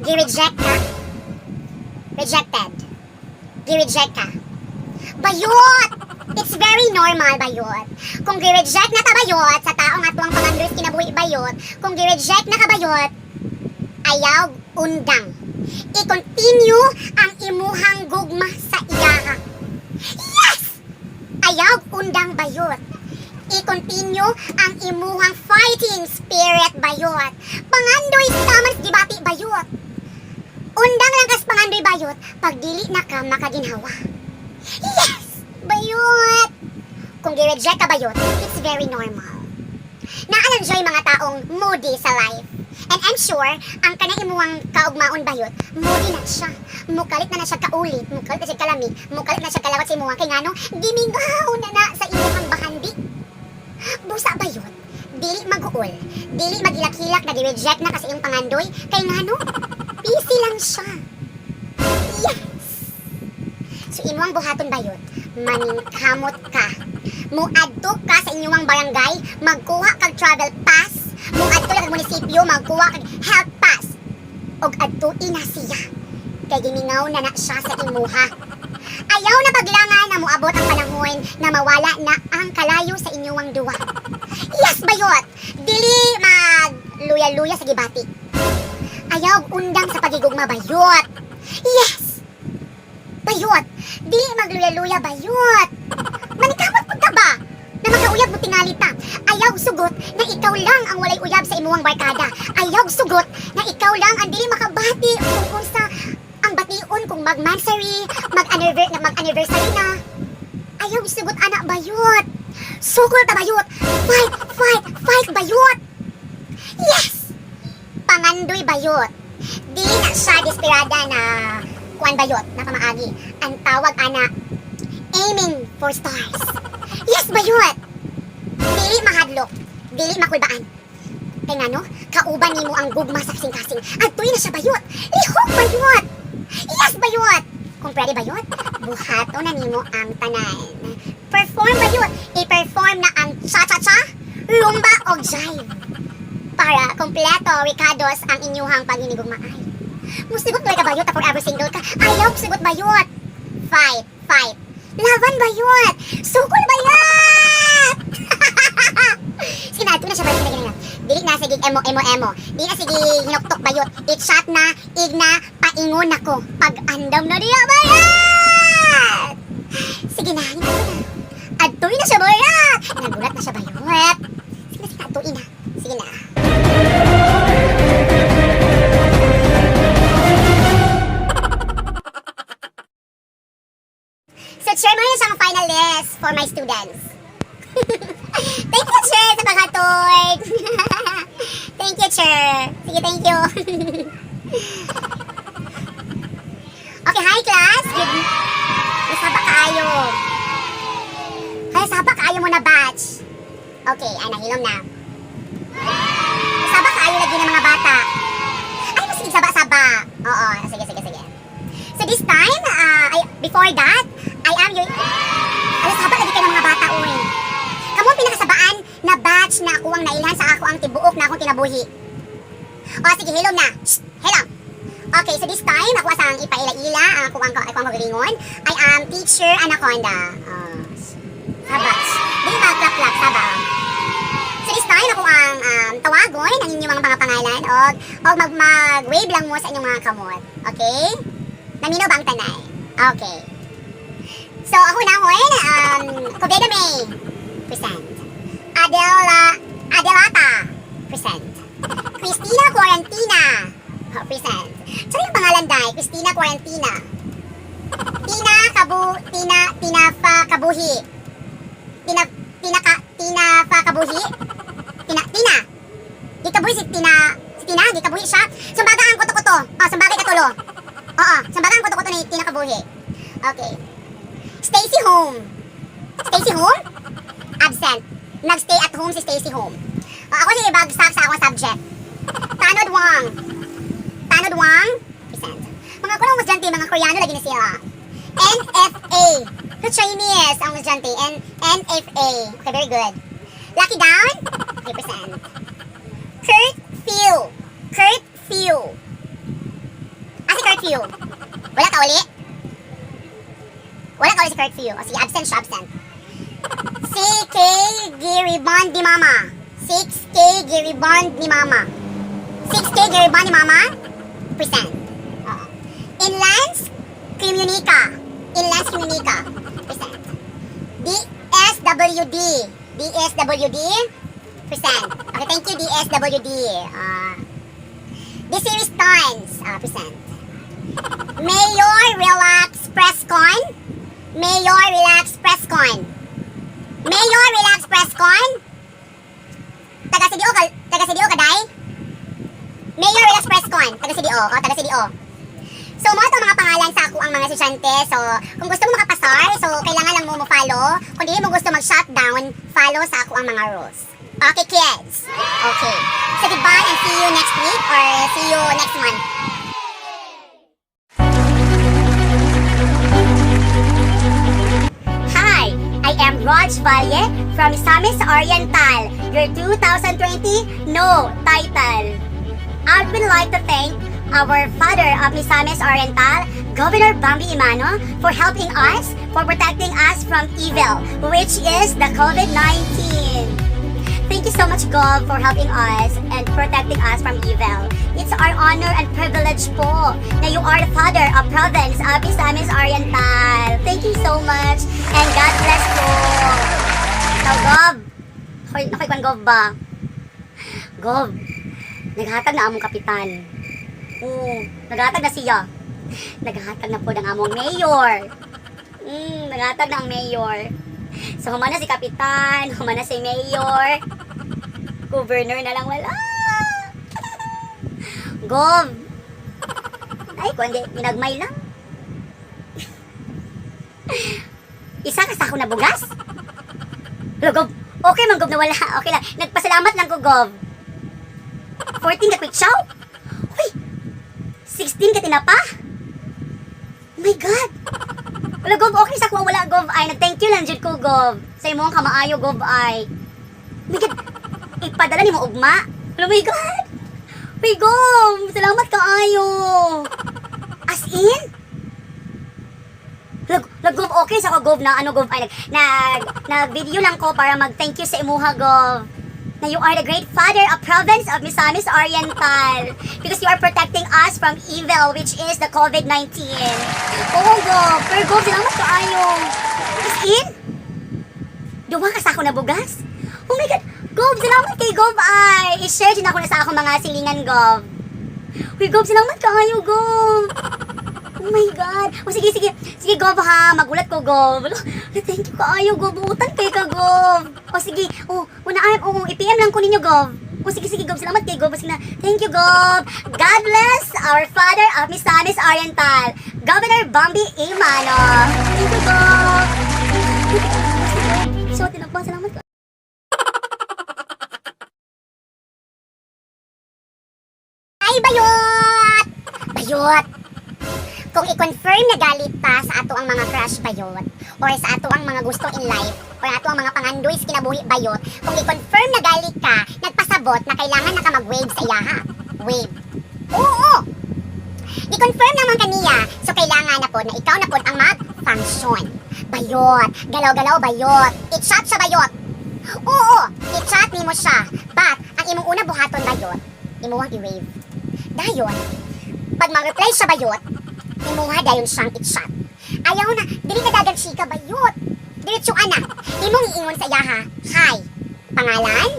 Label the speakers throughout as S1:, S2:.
S1: Gi-reject ka. Rejected. Gi-reject ka. Bayot! It's very normal, bayot. Kung gi-reject na ta, bayot, sa taong atuang pangandoy sa kinabuhi, bayot, kung gi-reject na ka, bayot, ayaw undang. I-continue ang imuhang gugma sa iyaha. Yes! Ayaw undang, bayot. I-continue ang imuhang fighting spirit, bayot. Pangandoy sa taman sa gibati, bayot. Undang lang kas pangandoy, bayot, pag dili na ka makaginhawa. Yes! Bayot! Kung gi-reject ka, bayot, it's very normal. Naa lang juy mga taong moody sa life. And I'm sure, ang kanang imuhang kaugmaon, bayot, moody na siya. Mukalit na na siya kaulit, mukalit na siya kalamig, mukalit na siya kalawat sa imuha. Kay ngano, gimingaw na na sa imuhang bahandi. Busa, bayot, dili mag-uol, dili magilak-hilak na gi-reject na kasi iyong pangandoy, kay ngano, busy lang siya. Yes! So imuhang buhaton, bayot, maningkamot ka. Muadto ka sa inyong barangay, magkuha kag travel pass, muadto lang kag munisipyo, magkuha kag health pass. Og adtuin na siya. Kay gimingaw na na siya sa imuha. Ayaw na paglangan na muabot ang panahon na mawala na ang kalayo sa inyong duwa. Yes, bayot! Dili mag luya-luya sa gibati. Ayaw undang sa pagigugma, bayot. Yes! Bayot! Dili magluya-luya, bayot! Manikamot pud ka ba? Na makauyab mo tingali ta. Ayaw sugot na ikaw lang ang walay uyab sa imuhang barkada. Ayaw sugot na ikaw lang ang dili makabati kung unsa ang bation kung mag-mansary, mag-anniversary na. Ayaw sugot ana, bayot. Sukol ta, bayot. Fight, fight, fight, bayot. Yes! Pangandoy, bayot. Dili na siya desperada na kuan, bayot, na pamaagi. Ang tawag ana, aiming for stars. Yes, bayot! Dili mahadlok, dili makulbaan. Kay ngano, kauban nimo ang gugma sa kasing-kasing. Adtoy na siya, bayot. Lihok, bayot. Yes, bayot. Kung pwede, bayot, buhato na nimo ang tanan. Perform, bayot. I-perform na ang cha-cha-cha, rumba o jive. Para kompleto rekados ang inyuhang paghinigugmaay. Musugot ka, bayot, na forever single ka. Ayaw sugot, bayot. Fight, fight. Laban, bayot. Sukol, bayot. Sige na, ito na siya, bayot. Sige na. Dili na sige emo emo emo. Dili na sige hinuktok, bayot. I-chat na, igna, paingon ako. Pag andam na diya, bayot. Sige na, na. Adtoy na siya, bayot. Nagulat na siya, bayot. Sige na, sige na, adtoy na. Sige na. So, chair, mo na siyang final list for my students. Thank you, Chair, sa paghatod. Thank you, Chair. Sige, thank you. Okay, hi, class. Good. Saba kaayo. Kaya saba kaayo mo na batch. Okay, ay nahilom na. Saba kaayo lagi ng mga bata. Ay, mas sige saba-saba. Oo, sige, sige, sige. So this time, ay, before that, I am your... Ala, saba lagi kayo ng mga bata, uy. Kamo ang pinakasabaan na batch na ako ang nailhan sa ako ang tibuok na akong kinabuhi. O, sige, hilom na. Shh, hilom. Okay, so this time, ako asang ipaila-ila ang ako ang kagalingon. I am Teacher Anaconda. Oh, saba. Di ba, clap-clap, saba. So this time, ako ang tawagon ang inyong mga pangalan og mag-wave lang mo sa inyong mga kamot. Okay? Naminaw ba ang tanay? Okay. So, ako na Coveda May, present. Adela, Adelata, present. Christina Quarantina, oh, present. Saan yung pangalan, dai? Christina Quarantina. Tina Kabu, Tina, Tina Fa Kabuhi. Tina, Tina Ka, Tina Fa Kabuhi. Tina, Tina. Gikabuhi si Tina, gikabuhi siya. Sumbaga ang kuto-kuto. Oh, sumbaga katulo. Oo, sumbaga ang kuto-kuto ni Tina Kabuhi. Okay. Stacy Home. Stacy Home? Absent. Nag-stay at home si Stacy Home. Oh, ako si ibagsak sa akong subject. Tanod Wang. Tanod Wang. Present. Mga kunong estudyante, mga Koreano lagi na sila. NFA. The Chinese ang estudyante. NFA. Okay, very good. Lucky Down. Okay, present. Kurt Few. Kurt Few. Curfew. Wala ka uli? Wala ka uli si curfew. O sige, absent siya, absent. CK Giribond ni Mama. 6K Giribond ni Mama. 6K Giribond ni Mama. Present. Oo. Inlands Communica. Inlands Communica. Present. DSWD. DSWD. Present. Okay, thank you, DSWD. The series Tons. Present. Mayor Relax Presscon. Mayor Relax Presscon. Mayor Relax Presscon. Taga CDO ka, taga CDO ka dai? Mayor Relax Presscon, taga CDO, oh, taga CDO. So, mao to mga pangalan sa ako ang mga estudyante. So, kung gusto mo makapasar, so kailangan lang mo mo follow. Kung di mo gusto mag-shutdown, follow sa ako ang mga rules. Okay, kids. Okay. So, goodbye and see you next week or see you next month. Hi, I am Raj Valle from Misamis Oriental, your 2020 No Title. I would like to thank our father of Misamis Oriental, Governor Bambi Emano, for helping us, for protecting us from evil, which is the COVID-19. Thank you so much, Gov, for helping us and protecting us from evil. It's our honor and privilege po na you are the father of province of Misamis Oriental. Thank you so much and God bless po. So, Gov, hoy, nakoy kwan, Gov ba? Gov, naghatag na among kapitan. Oo, naghatag na siya. Naghatag na po ng among mayor. Naghatag na ang mayor. So, humana si kapitan, humana si mayor. Governor na lang wala. Gov. Ay, kundi, ginagmay lang. Isa ka sako na bugas? Hello, Gov. Okay man, Gov, na wala. Okay lang. Nagpasalamat lang ko, Gov. 14 ka quick chow? Uy! 16 ka tinapa? Oh my God! Wala, Gov. Okay sa kuha. Wala, Gov. Ay, nag-thank you lang, jud ko, Gov. Sa imong kamaayo, Gov, ay. Oh my God! Ipadala ni mo ugma. Oh my God! Uy, Gov! Salamat kaayo! As in? Nag Gov, okay sa ko, Gov, na ano, Gov, ay, nag video lang ko para mag-thank you sa imuha, Gov. Na you are the great father of province of Misamis Oriental. Because you are protecting us from evil, which is the COVID-19. Oo, Gov. Pero Gov, salamat kaayo. As in? Duha ka sa ako na bugas? Oh my God! Gov, salamat kay Gov ay! I-share din ako na sa akong mga silingan, Gov. Uy, Gov, salamat kaayo, Gov. Oh my God. O sige, sige. Sige, Gov, ha. Magulat ko, Gov. Alo, thank you kaayo, Gov. Utan kay ka, Gov. O sige. O, una, ay, o, i-PM lang ko ninyo, Gov. O sige, sige, Gov. Salamat kay Gov. Sige na. Thank you, Gov. God bless our father of Misamis Oriental, Governor Bambi Emano. Thank you, Gov. So, tinakbo. Salamat ka. Ay, bayot! Bayot! Kung i-confirm na galit ta sa ato ang mga crush, bayot, or sa ato ang mga gusto in life, or ato ang mga pangandoy sa kinabuhi, bayot, kung i-confirm na galit ka, nagpasabot na kailangan na ka mag-wave sa iyaha. Wave. Oo! I-confirm naman kaniya, so kailangan na po na ikaw na po ang mag-function. Bayot, galaw-galaw, bayot, i-chat siya, bayot. Oo, i-chat nimo siya. But, ang imong una buhaton, bayot, imuhang i-wave. Dayon, pag mag-reply siya, bayot, imuha dayon siyang i-chat. Ayaw na, dili na dagan chika, bayot. Diretso ana, imong iingon sa iyaha, "Hi, pangalan,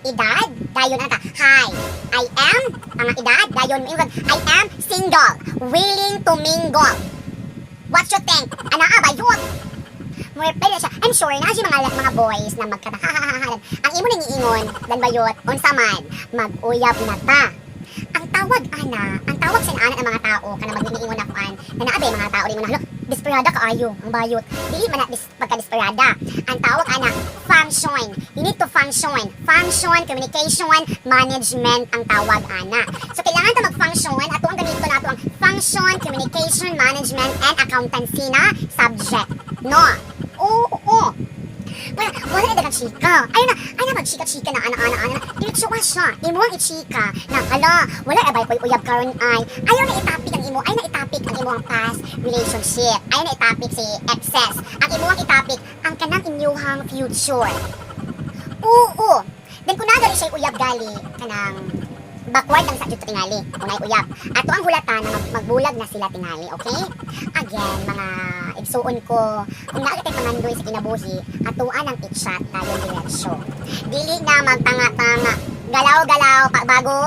S1: edad," dayon ata, "Hi, I am," ang edad, dayon mo ingon, "I am single, willing to mingle. What you think?" Ana bayot. Mo reply na siya. I'm sure na siya mga boys na magkatahahahahan. Ang imo nang iingon, dan bayot, unsa man, mag-uyab na ta. Ang tawag ana, ang tawag sa ana ng mga tao kana magniingon ako an, na naa bay mga tao rin mo na, "Hala, desperada kaayo ang bayot." Dili man na pagka-desperada. Ang tawag ana, function. You need to function. Function, communication, management ang tawag ana. So kailangan ta mag-function ato ang gamito nato ang function, communication, management and accountancy na subject. No. Oo, oo. Wala, wala na dagang chika. Ay na magchika-chika na, ana, ana, ana. Diretso ka siya. Imo ang ichika na, "Hala, wala na ba ko'y uyab karon ay." Ayaw na itapik ang imo, ayaw na i-topic ang imong past relationship. Ayaw na i-topic si exes. Ang imong i-topic, ang kanang inyuhang future. Oo. Then kung naa gali siya uyab gali, kanang backward lang sa jud tingali kung naay uyab. Ato ang hulatan na magbulag na sila tingali, okay? Again, mga igsuon ko, kung naa kay pangandoy sa kinabuhi, atoa nang i-chat tayo diretso. Dili na magtanga-tanga. Galaw-galaw pa bago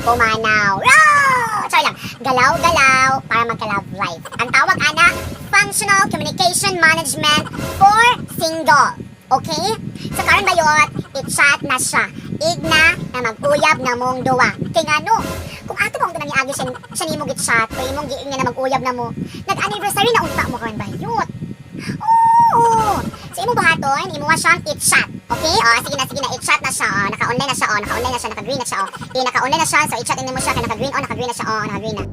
S1: pumanaw. Row! Char lang. Galaw-galaw para magka-love life. Ang tawag ana, Functional Communication Management for Single. Okay? So karon, bayot, i-chat na siya. Igna na mag-uyab na mong duwa. Kay ngano, kung ato ba nang niagi siya nimo gi-chat o imong giingnan na mag-uyab na mo, nag-anniversary na unta mo karon, bayot. Oo. So imong buhaton, imo siyang i-chat. Okay? Oh, sige na, sige na, i-chat na siya. Oh, naka-online na siya. Oh, naka-online na siya, naka-green na siya. Oh. Eh, naka-online na siya. So i-chat mo siya kay naka-green. Oh, naka-green na siya. Oh, naka-green na.